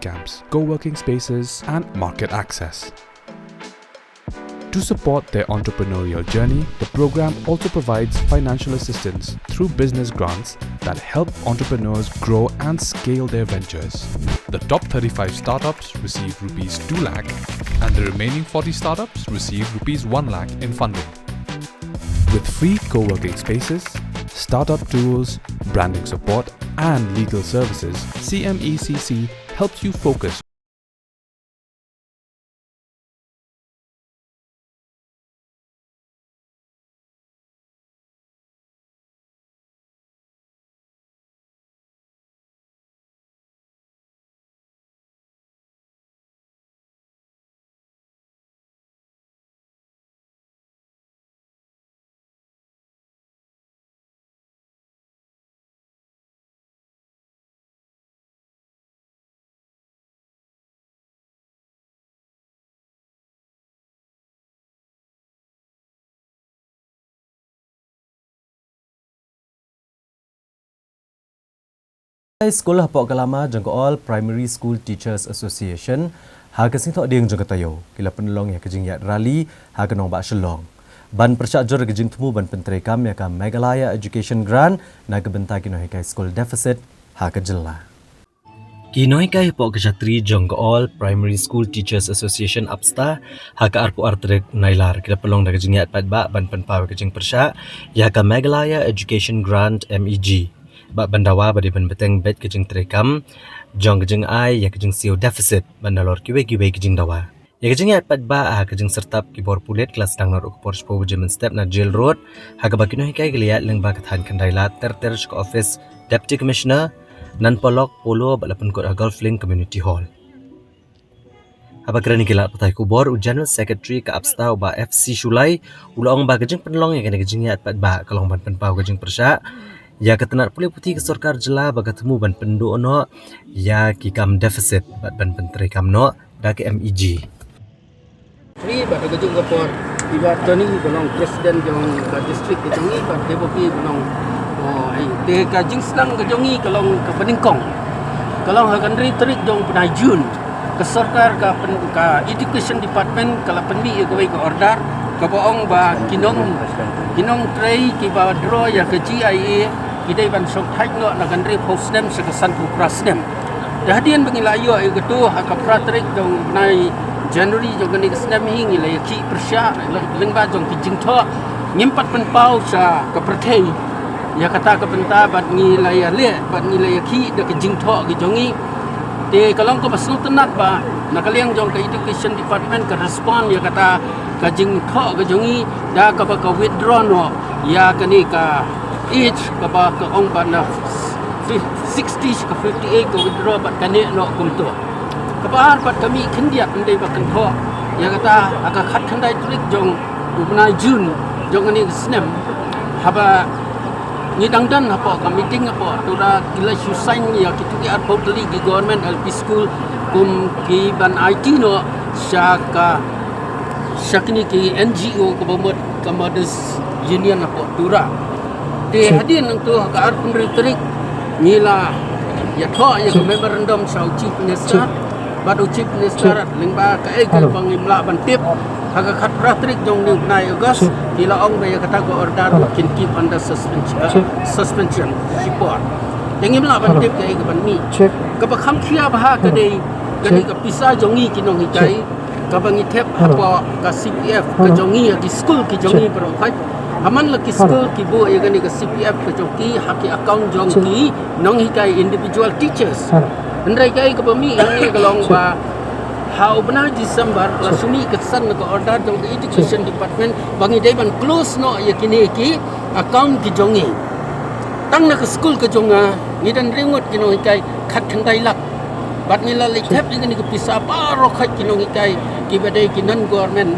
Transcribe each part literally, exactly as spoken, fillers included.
camps, co-working spaces, and market access. To support their entrepreneurial journey, the program also provides financial assistance through business grants that help entrepreneurs grow and scale their ventures. The top thirty-five startups receive rupees two lakh, and the remaining forty startups receive rupees one lakh in funding. With free co-working spaces, startup tools, branding support, and legal services, C M E C C helps you focus Skul hapoh ka lama jong ka All Primary School Teachers Association, ha ka sngewthuh ding jong ka taïew, ki la pynlong ïa ka jingïaid rally ha ka nongbah Shillong ban pyrshah jur ka jingthmu ban pyntreikam ïa ka Meghalaya Education Grant na ka bynta ki nonghikai skul deficit ha ka jylla. Ki nonghikai hapoh ka jatri jong ka All Primary School Teachers Association, APSTA, ha ka arphew ar tarik Nailar, ki la pynlong da ka jingïaid paidbah ban pynpaw ka jingpyrshah ïa ka Meghalaya Education Grant, M E G, bad ban dawa ba dei ban bteng beit ka jingtreikam jong ka jingai ïa ka jingsiew deficit, bad nalor kiwei kiwei ki jingdawa. Ïa ka jingïaid paidbah ha ka jingsertap ki bor pulit, ki la sdang naduh ka por shiphew baje mynstep na Jail Road, ha kaba ki nonghikai ki la ïaid lyngba ka thaiñ khyndai lad ter ter sha ka office Deputy Commissioner, Nan Polok Polo, bad la pynkut ha Golf Link Community Hall. Haba kren ha ki lad pathai khubor, u General Secretary ka APSTA, u Bah F C Shullai, u la ong ba ka jingpynlong ïa kane ka jingïaid paidbah ka long ban pynpaw ka jingpyrshah ïa ka tnat pule puthi ka sorkar jylla ba ka thmu ban pynduh noh ïa ki kam deficit bad ban pyntreikam noh da ka M E G. Ni ba ka juk ka por, i Bah Tony ba long president jong ka district ka jong i, ba te ba ki ba long, oh, ai, te ka jingsdang ka jong i ka long ka pyningkong. Ka long ha ka hynriew tarik jong u bnai June, ka sorkar ka pyn-, ka education department ka la pynmih ïa kawei ka order kaba ong ba ki nong, ki nongtrei kiba draw ïa ka G I A ki dei ban shong thait noh na ka hynriewphew snem sha ka sanphew phra snem. Te hadien ba ngi la ïoh ïa kato, ha ka phra tarik jong u bnai January jong kane ka snem hi ngi la ïakhih pyrshah lyngba jong ki jingthoh, ngim pat pynpaw sha ka pyrthei ïa kata ka bynta, bad ngi la ïaleh bad ngi la ïakhih da ka jingthoh ka jong i. Te ka long kaba sngewtynnat ba na ka liang jong ka education department ka respond ïa kata ka jingthoh ka jong i da kaba ka withdraw noh ïa kane ka age kaba ka ong ba na fif-, sixty sha ka fifty-eight ka withdraw bad ka neh noh kumto. Kaba ar bad ka mih khyndiat, ym dei ba kynthoh ïa kata, ha ka khatkhyndai tarik jong u bnai June jong kane ka snem, haba ngi dang don hapoh ka meeting hapoh Tura, ki la shu sign ïa kito ki arphew tylli ki government L P school kum ki ban aiti noh sha ka, sha kine ki N G O kaba mut ka Mothers Union hapoh Tura. Te hadien nangto ha ka arphew hynriew tarik ngi la ïathoh ïa ka memorandum sha u Chief Minister. Bad u Chief Minister lyngba kaei kaei ba ngim lah ban tip, ha ka khatphra tarik jong une u bnai August, ki la ong ba ïa kata ka order kin keep under suspension, uh, suspension shipor. Te ngim lah ban tip kaei kaban mih. Kaba kham khia bha ka dei kane ka pisa jong ngi ki nonghikai kaba ngi thep hapoh ka C P F ka jong ngi ha ki skul ki jong ngi baroh khoit. Haman la ki skul ki buh ïa kane ka C P F ka jong ki ha ki account jong ki nonghikai, individual teachers. Hynrei kaei kaba mih hangne ka long ba ha u bnai December la shu mih ka san na ka order jong ka education department ba ngi dei ban close noh ïa kine ki account ki jong ngi. Tang na ka skul ka jong nga ngi don hynriew ngut ki nonghikai, khatkhyndai lak. Bad ngi la leit thep ïa kane ka pisa baroh khoit ki nonghikai kiba dei ki non government,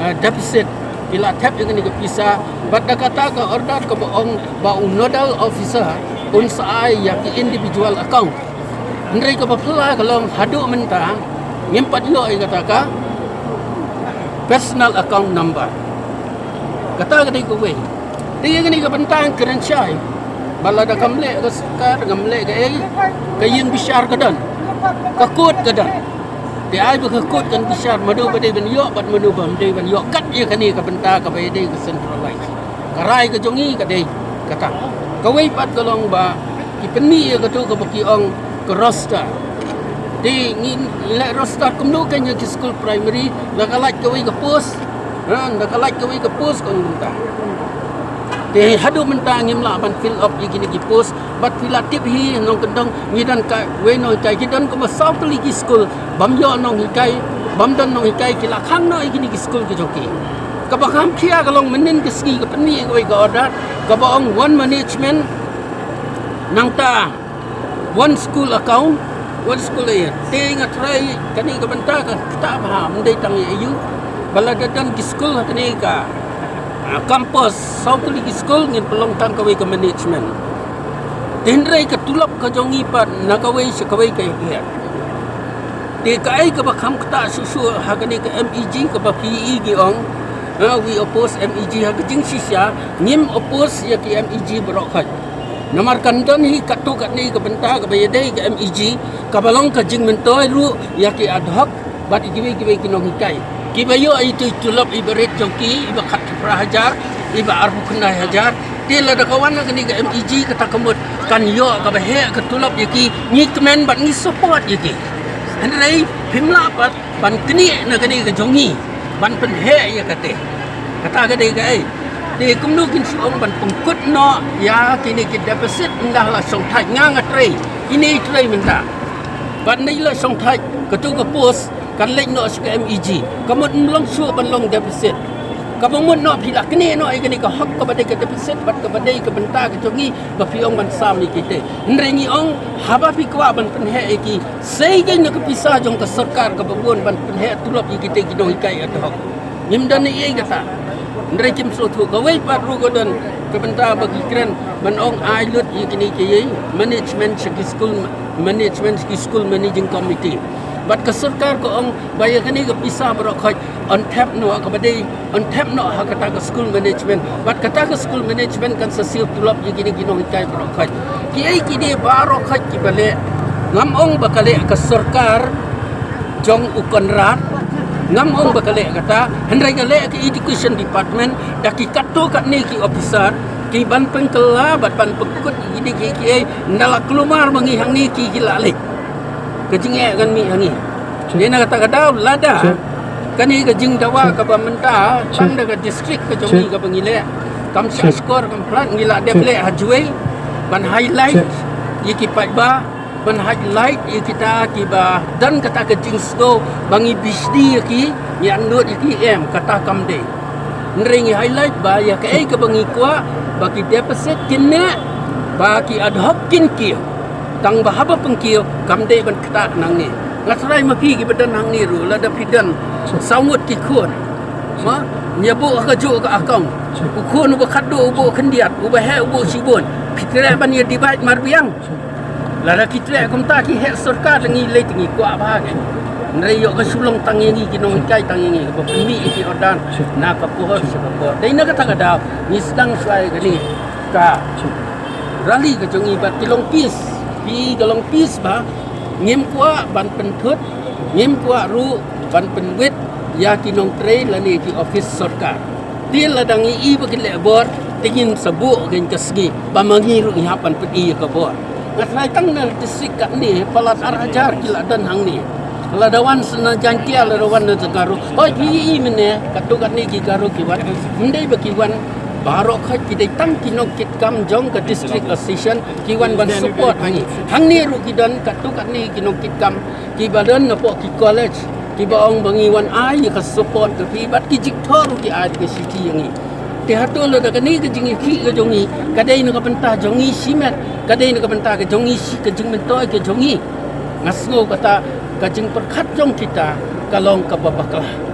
eh, deficit, ki la thep ïa kane ka pisa. Bad da kata ka order kaba ong ba u nodal officer un sa ai ïa ki individual account. Hynrei kaba phylla ka long haduh mynta ngim pat ïoh ïa kata ka personal account number. Kata ka dei kawei. Te ïa kane ka bynta ngi kren shai ba lada kam leh ka sorkar, kam leh kaei, ka ïing bishar ka don. Ka kot ka don. Te ai ba ka kot kan bishar mano ba dei ban ïoh bad mano ba ym dei ban ïoh kat ïa kane ka bynta kaba ïadei ka centralize. Ka rai ka jong ngi ka dei kata. Kawei pat ka long ba ki pynmih ïa kato kaba ki ong ka roster. Te ngi leh roster kumno kan ïa ki skul primary, la ka lait kawei ka post. Ha, la ka lait kawei ka post ka ong mynta. Te haduh mynta ngim lah ban fill up ïa kine ki post. Bad phi la tip hi nongkyndong, ngi don kawei nonghikai, ki don kumba saw tylli ki skul bym ïoh nonghikai, bym don nonghikai, ki la khang noh ïa kine ki skul ki jong ki. Kaba kham khia ka long mynnin ka sngi ka pynmih kawei ka order kaba ong one management, nangta one school account, one school aid. Te nga tharai kane ka bynta ka ktah bha, ym dei tang ïa aiu. Ba lada don ki skul ha kane ka, ah, campus, saw tylli ki skul, ngin pynlong tang kawei ka management. Te hynrei ka tulop ka jong ngi pat na kawei sha kawei ka ïa. Te kaei kaba kham ktah shuh shuh ha kane ka MEG kaba phi i ki ong, ha, we oppose MEG, ha ka jingshisha ngim oppose ïa ki MEG baroh khoit. Namar kan don hi katto katne ka bynta kaba ïadei ka MEG kaba long ka jingmyntoi ruh ïa ki ad hoc bad ïa kiwei kiwei ki nonghikai kiba ïoh ïa ki tulop iba rit jong ki, iba khatphra hajar, iba arphew khyndai hajar. Te lada ka wan na kane ka MEG, kata ka mut kan ïoh kaba heh ka tulop ïa ki, ngi kmen bad ngi support ïa ki. Hynrei phim lah pat ban knieh na kane ka jong ngi ban pynheh ïa kata. Kata ka dei kaei? Te kumno kin shu ong ban pynkut noh ïa kine ki deficit ynda la shongthait? Nga nga trei, ine i trei mynta. Bad ynda i la shongthait, kato ka post kan leit noh sha ka MEG. Ka mut ym long shuh ban long deficit. Kaba mut noh phi la knieh noh ïa kane ka hok kaba dei ka deficit bad kaba dei ka bynta ka jong ngi ba phi ong ban sam ïa kite. Hynrei ngi ong haba phi kwah ban pynheh ïa ki, sei kein na ka pisa jong ka sorkar kaba bun ban pynheh tulop ïa kite ki nonghikai ad hoc. Ngim don ei ei kata. Hynrei kim sngewthuh. Kawei pat ruh ka don ka bynta ba ki kren ban ong ai lut ïa kine ki management sha ki school, management sha ki school managing committee. Bad ka sorkar ka ong ba ïa kane ka pisa baroh khoit yn thep noh kaba dei, yn thep noh ha kata ka school management. Bad kata ka school management kan sa siew tulop ïa kine ki nonghikai baroh khoit. Kiei kine baroh khoit kiba leh? Ngam ong ba ka leh ka sorkar jong u Conrad, ngam ong ba ka leh kata, hynrei ka leh ka education department da ki katto katne ki officer ki ban pynkylla bad ban pynkut ïa kine kiei kiei. Ynda la kulmar ma ngi hangne ki ki la leit. Ka jingeh kan mih ha ngi. Dei na kata ka daw lada kane ka jingdawa kaba mynta tang da ka district ka jong ngi kaba ngi leh, kam shah shkor kam phlat, ngi la dep leh ha Jowai ban highlight ïa ki paidbah, ban highlight ïa kita kiba don kata ka jingsngew ba ngi bishni ïa ki, ngi anot ïa ki, em, kata kam dei. Hynrei ngi highlight ba ïa kaei kaba ngi kwah ba ki deficit kin neh, ba ki ad hoc kin kiew. Tang ba haba pynkiew kam dei ban ktah nangne. Nga tharai ma phi kiba don hangne ruh, lada phi don saw ngut ki khun, ma, ngi ïa buh ha kajuh ka account. U khun uba khatduh u buh khyndiat, uba heh u buh shibun. Phi treh ban ïa divide marbiang? Lada ki treh kumta ki heh sorkar, ngi leit ngi kwah bha kein. Hynrei ïoh ka shu long tang ïa ngi ki nonghikai, tang ïa ngi kaba pynmih ïa ki order na ka por sha ka por. Dei na kata ka daw ngi sdang shuwa ïa kane ka rally ka jong ngi bad ki long peace. Phi, ka long peace ba ngim kwah ban pynthut, ngim kwah ruh ban pynwit ïa ki nongtrei lane ki office sorkar. Te lada ngi i ba kin leh bor, te ngin sa buh kein ka sngi ba ma ngi ruh ngi hap ban pyni ïa ka bor. Nga tharai tang na district katne palat ar hajar ki la don hangne. Lada wan sa na Jaiñtia, lada wan na Garo, hoi phi i mynne katto katne ki Garo ki wan. Ym dei ba ki wan baroh khoit, ki dei tang ki nongkitkam jong ka district association ki wan ban support hangne. Hangne ruh ki don katto katne ki nongkitkam kiba don napoh ki college kiba ong ba ngi wan ai ïa ka support ka phi bad ki jingthoh ruh ki ai ka shithi ïa ngi. Te hato lada kane ka jingïakhih ka jong ngi ka dei na ka bynta jong ngi shimet, ka dei na ka bynta ka jong ngi shi, ka jingmyntoi ka jong ngi? Nga sngew kata ka jingpyrkhat jong kita ka long kaba bakla.